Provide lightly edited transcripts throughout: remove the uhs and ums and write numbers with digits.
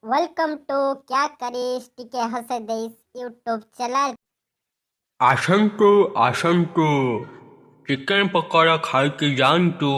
Welcome to କ୍ୟା କରିସ୍ ଟିକେ ହସ ଦେଇସ୍ ୟୁଟ୍ୟୁବ ଚ୍ୟାନେଲ। ଆସନ୍ତୁ ଆସନ୍ତୁ, ଚିକେନ୍ ପକୋଡ଼ା ଖାଇକି ଯାଆନ୍ତୁ।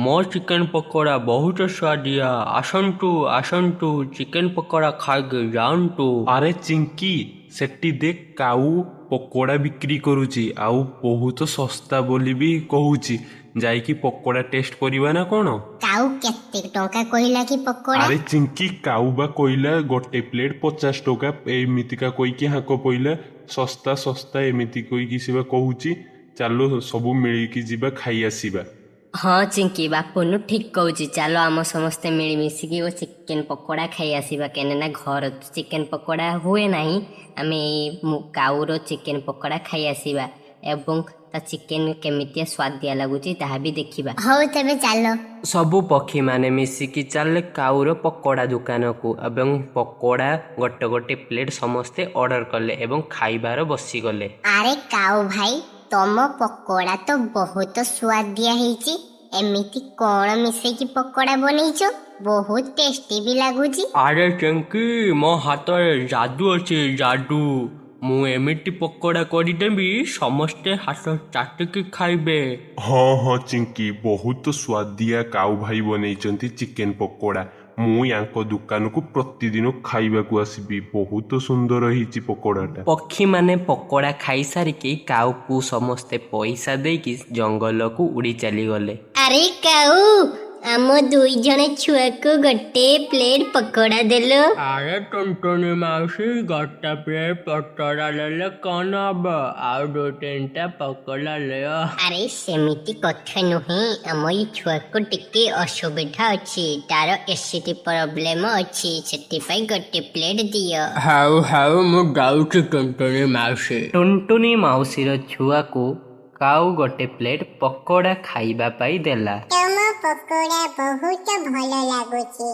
ମୋ ଚିକେନ୍ ପକୋଡ଼ା ବହୁତ ସୁଆଦିଆ। ଆସନ୍ତୁ ଆସନ୍ତୁ, ଚିକେନ୍ ପକୋଡ଼ା ଖାଇକି ଯାଆନ୍ତୁ। ଆରେ ଚିଙ୍କି, ସେଠି ଦେଖ, କାଉ ପକୋଡ଼ା ବିକ୍ରି କରୁଛି ଆଉ ବହୁତ ଶସ୍ତା ବୋଲି ବି କହୁଛି। ଯାଇକି ପକୋଡ଼ା ଟେଷ୍ଟ କରିବା ନା କ'ଣ? କାଉ କେତେ ଟଙ୍କା କହିଲା କି ପକୋଡ଼ା? ଆରେ ଚିଙ୍କି, କାଉ ବା କହିଲା ଗୋଟେ ପ୍ଲେଟ୍ 50 ଟଙ୍କା, ଏମିତିକା କହିକି ହାଙ୍କ ପଇଲା। ଶସ୍ତା ଶସ୍ତା ଏମିତି କହିକି ସେ ବା କହୁଛି। ଚାଲ ସବୁ ମିଳିକି ଯିବା, ଖାଇ ଆସିବା। ହଁ ଚିଙ୍କି, ବାପୁନୁ ଠିକ୍ କହୁଛି। ଚାଲ ଆମ ସମସ୍ତେ ମିଳିମିଶିକି ଓ ଚିକେନ୍ ପକୋଡ଼ା ଖାଇ ଆସିବା। କେନେ ନା ଘର ଚିକେନ୍ ପକୋଡ଼ା ହୁଏ ନାହିଁ, ଆମେ ଏଇ କାଉର ଚିକେନ୍ ପକୋଡ଼ା ଖାଇ ଆସିବା ଏବଂ ତା ଚିକେନ୍ କେମିତିଆ ସ୍ୱାଦିଆ ଲାଗୁଛି ତାହା ବି ଦେଖିବା। ହଉ ତେବେ ଚାଲ। ସବୁ ପକ୍ଷୀମାନେ ମିଶିକି ଚାଲିଲେ କାଉର ପକୋଡ଼ା ଦୋକାନକୁ ଏବଂ ପକୋଡ଼ା ଗୋଟେ ଗୋଟେ ପ୍ଲେଟ୍ ସମସ୍ତେ ଅର୍ଡ଼ର କଲେ ଏବଂ ଖାଇବାର ବସିଗଲେ। ଆରେ କାଉ ଭାଇ, ତମ ପକୋଡ଼ା ତ ବହୁତ ସୁଆଦିଆ ହେଇଛି। ଏମିତି କ'ଣ ମିଶେଇକି ପକୋଡ଼ା ବନେଇଛ? ବହୁତ ଟେଷ୍ଟି ବି ଲାଗୁଛି। ଆରେ ଚିଙ୍କି, ମୋ ହାତରେ ଯାଦୁ ଅଛି, ଯାଦୁ। ମୁଁ ଏମିତି ପକୋଡ଼ା କରିଦେବି, ସମସ୍ତେ ହାତ ଚାଟିକି ଖାଇବେ। ହଁ ହଁ ଚିଙ୍କି, ବହୁତ ସୁଆଦିଆ କାଉ ଭାଇ ବନେଇଛନ୍ତି ଚିକେନ ପକୋଡ଼ା। ମୁଁ ୟାଙ୍କ ଦୋକାନକୁ ପ୍ରତିଦିନ ଖାଇବାକୁ ଆସିବି। ବହୁତ ସୁନ୍ଦର ହେଇଛି ପକୋଡ଼ାଟା। ପକ୍ଷୀମାନେ ପକୋଡ଼ା ଖାଇସାରିକି କାଉକୁ ସମସ୍ତେ ପଇସା ଦେଇକି ଜଙ୍ଗଲକୁ ଉଡ଼ି ଚାଲିଗଲେ। ଆରେ କାଉ, ଆମ ଦୁଇ ଜଣ ଛୁଆକୁ ଗୋଟେ ପ୍ଲେଟ୍ ପକୋଡ଼ା ଦେଲ। ଆରେ ଟୁନଟୁନି ମାଉସୀ, ଗୋଟେ ପ୍ଲେଟ୍ ପକୋଡ଼ା ନେଲେ କ'ଣ ହବ? ଆଉ ଦୁଇ ତିନିଟା ପକୋଡ଼ା ନିଅ। ଆରେ ସେମିତି କଥା ନୁହେଁ, ଆମ ଏଇ ଛୁଆକୁ ଟିକେ ଅସୁବିଧା ଅଛି, ତାର ଏସିଡ୍ ପ୍ରୋବ୍ଲେମ ଅଛି, ସେଥିପାଇଁ ଗୋଟେ ପ୍ଲେଟ୍ ଦିଅ। ହଉ ହଉ, ମୁଁ ଯାଉଛି ଟୁନଟୁନି ମାଉସୀ। ଟୁନଟୁନି ମାଉସୀର ଛୁଆକୁ କାଉ ଗୋଟେ ପ୍ଲେଟ୍ ପକୋଡ଼ା ଖାଇବା ପାଇଁ ଦେଲା। ତମ ପକୋଡ଼ା ବହୁତ ଭଲ ଲାଗୁଛି,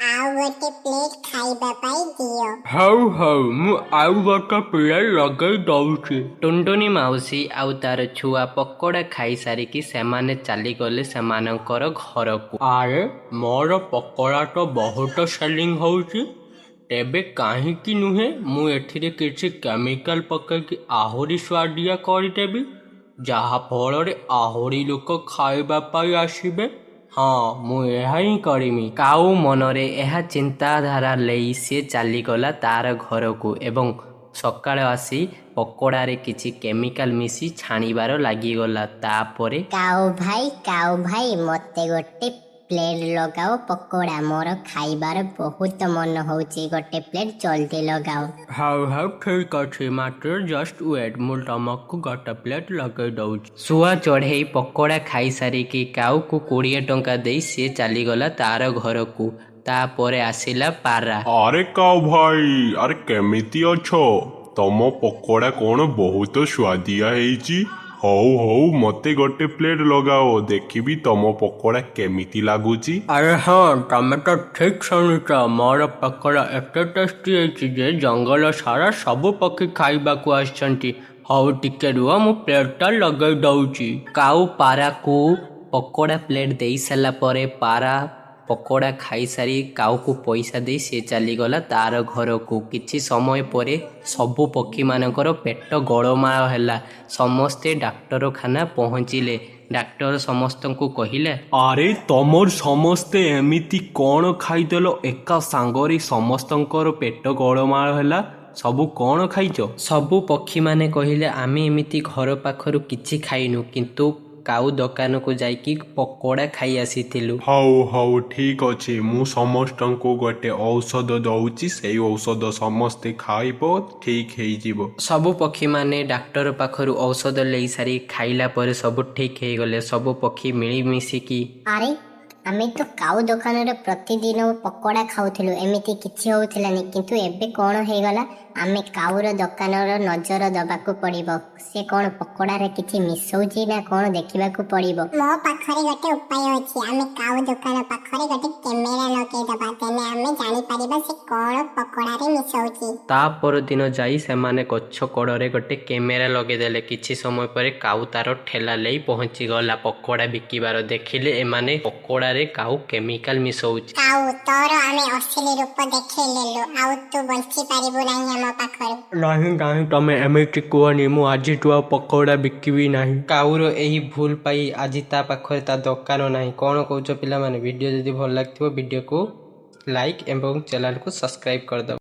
ଆଉ ଗୋଟେ ପ୍ଲେଟ୍ ଖାଇବା ପାଇଁ ଦିଅ। ହଉ ହଉ, ମୁଁ ଆଉ ଗୋଟେ ପ୍ଲେଟ୍ ଲଗେଇ ଦଉଛି। ଟୁନଟୁନି ମାଉସୀ ଆଉ ତାର ଛୁଆ ପକୋଡ଼ା ଖାଇସାରିକି ସେମାନେ ଚାଲିଗଲେ ସେମାନଙ୍କର ଘରକୁ। ଆରେ ମୋର ପକୋଡ଼ା ତ ବହୁତ ସେଲିଂ ହଉଛି, ତେବେ କାହିଁକି ନୁହେଁ ମୁଁ ଏଥିରେ କିଛି କେମିକାଲ ପକେଇକି ଆହୁରି ସୁଆଦିଆ କରିଦେବି, ଯାହା ଫଳରେ ଆହୁରି ଲୋକ ଖାଇବା ପାଇଁ ଆସିବେ। ହଁ, ମୁଁ ଏହା ହିଁ କରିମି। କାଉ ମନରେ ଏହା ଚିନ୍ତାଧାରା ନେଇ ସେ ଚାଲିଗଲା ତାର ଘରକୁ ଏବଂ ସକାଳ ଆସି ପକୋଡ଼ାରେ କିଛି କେମିକାଲ ମିଶି ଛାଣିବାର ଲାଗିଗଲା। ତାପରେ କାଉ ଭାଇ, କାଉ ଭାଇ, ମତେ ଗୋଟେ ପ୍ଲେଟ୍ ଲଗାଅ ପକୋଡ଼ା, ମୋର ଖାଇବାର ବହୁତ ମନ ହଉଛି। ଗୋଟେ ପ୍ଲେଟ୍ ଜଲ୍ଦି ଲଗାଅ। ହଉ ହଉ, ଠିକ୍ ଅଛି, ମାତ୍ର ଜଷ୍ଟ ୱେଟ୍, ମୁଁ ତମକୁ ଗୋଟେ ପ୍ଲେଟ୍ ଲଗେଇ ଦଉଛି। ଶୁଆ ଚଢ଼େଇ ପକୋଡ଼ା ଖାଇସାରିକି କାଉକୁ 20 ଟଙ୍କା ଦେଇ ସିଏ ଚାଲିଗଲା ତାର ଘରକୁ। ତାପରେ ଆସିଲା ପାରା। ଆରେ କାଉ ଭାଇ, ଆରେ କେମିତି ଅଛ? ତମ ପକୋଡ଼ା କ'ଣ ବହୁତ ସୁଆଦିଆ ହେଇଛି। ହଉ ହଉ, ମତେ ଗୋଟେ ପ୍ଲେଟ୍ ଲଗାଅ, ଦେଖିବି ତମ ପକୋଡ଼ା କେମିତି ଲାଗୁଛି। ଆରେ ହଁ, ତମେ ତ ଠିକ୍ ଶୁଣିଛ। ମୋର ପକୋଡ଼ା ଏତେ ଟେଷ୍ଟି ହେଇଛି ଯେ ଜଙ୍ଗଲ ସାରା ସବୁ ପକ୍ଷୀ ଖାଇବାକୁ ଆସିଛନ୍ତି। ହଉ ଟିକେ ରୁହ, ମୁଁ ପ୍ଲେଟ୍ଟା ଲଗେଇ ଦଉଛି। କାଉ ପାରାକୁ ପକୋଡ଼ା ପ୍ଲେଟ୍ ଦେଇ ସାରିଲା ପରେ ପାରା ପକୋଡ଼ା ଖାଇସାରି କାଉକୁ ପଇସା ଦେଇ ସେ ଚାଲିଗଲା ତାର ଘରକୁ। କିଛି ସମୟ ପରେ ସବୁ ପକ୍ଷୀମାନଙ୍କର ପେଟ ଗୋଳମାଳ ହେଲା। ସମସ୍ତେ ଡାକ୍ତରଖାନା ପହଞ୍ଚିଲେ। ଡାକ୍ତର ସମସ୍ତଙ୍କୁ କହିଲେ, ଆରେ ତମର ସମସ୍ତେ ଏମିତି କ'ଣ ଖାଇଦେଲ? ଏକା ସାଙ୍ଗରେ ସମସ୍ତଙ୍କର ପେଟ ଗୋଳମାଳ ହେଲା। ସବୁ କ'ଣ ଖାଇଛ? ସବୁ ପକ୍ଷୀମାନେ କହିଲେ, ଆମେ ଏମିତି ଘର ପାଖରୁ କିଛି ଖାଇନୁ, କିନ୍ତୁ କାଉ ଦୋକାନକୁ ଯାଇକି ପକୋଡ଼ା ଖାଇ ଆସିଥିଲୁ। ହଉ ହଉ, ଠିକ୍ ଅଛି, ମୁଁ ସମସ୍ତଙ୍କୁ ଗୋଟେ ଔଷଧ ଦଉଛି, ସେଇ ଔଷଧ ସମସ୍ତେ ଖାଇବ, ଠିକ୍ ହେଇଯିବ। ସବୁ ପକ୍ଷୀମାନେ ଡାକ୍ତର ପାଖରୁ ଔଷଧ ନେଇସାରି ଖାଇଲା ପରେ ସବୁ ଠିକ୍ ହେଇଗଲେ। ସବୁ ପକ୍ଷୀ ମିଳିମିଶିକି ଆରେ ଆମେ ତ କାଉ ଦୋକାନରେ ପ୍ରତିଦିନ ପକୋଡ଼ା ଖାଉଥିଲୁ, ଏମିତି କିଛି ହଉଥିଲାନି, କିନ୍ତୁ ଏବେ କ'ଣ ହେଇଗଲା? ଆମେ କାଉର ଦୋକାନର ନଜର ଦବାକୁ ପଡ଼ିବ। ସେ କ'ଣ ପକୋଡ଼ାରେ କିଛି ମିଶଉଛି ନା କ'ଣ ଦେଖିବାକୁ ପଡ଼ିବ। ମୋ ପାଖରେ ଗୋଟେ ଉପାୟ ଅଛି। ଆମେ କାଉ ଦୋକାନ ପାଖରେ ଗୋଟେ କ୍ୟାମେରା ଲଗେଇଦବା, ତେବେ ଆମେ ଜାଣିପାରିବା ସେ କ'ଣ ପକୋଡ଼ାରେ ମିଶଉଛି। ତା ପରଦିନ ଯାଇ ସେମାନେ ଗଛ କଡ଼ରେ ଗୋଟେ କ୍ୟାମେରା ଲଗେଇଦେଲେ। କିଛି ସମୟ ପରେ କାଉ ତାର ଠେଲା ନେଇ ପହଞ୍ଚିଗଲା। ପକୋଡ଼ା ବିକିବାର ଦେଖିଲେ ଏମାନେ ପକୋଡ଼ାରେ ପକୋଡ଼ାରେ କାଉ କେମିକାଲ ମିଶାଉଛି। କାଉ, ତୋର ଆମେ ଅସଲି ରୂପ ଦେଖେଇ ନେଲୁ, ଆଉ ତୁ ବଞ୍ଚି ପାରିବୁ ନାହିଁ ଆମ ପାଖରୁ। ନାହିଁ ନାହିଁ, ତମେ ଏମିତି କୁହନି, ମୁଁ ଆଜିଠୁ ଆଉ ପକୋଡ଼ା ବିକିବି ନାହିଁ। କାଉର ଏହି ଭୁଲ ପାଇ ଆଜି ତା ପାଖରେ ତା ଦୋକାନ ନାହିଁ। କ'ଣ କହୁଛ ପିଲାମାନେ? ଭିଡ଼ିଓ ଯଦି ଭଲ ଲାଗିଥିବ, ଭିଡ଼ିଓକୁ ଲାଇକ୍ ଏବଂ ଚ୍ୟାନେଲକୁ ସବସ୍କ୍ରାଇବ୍ କରିଦେବ।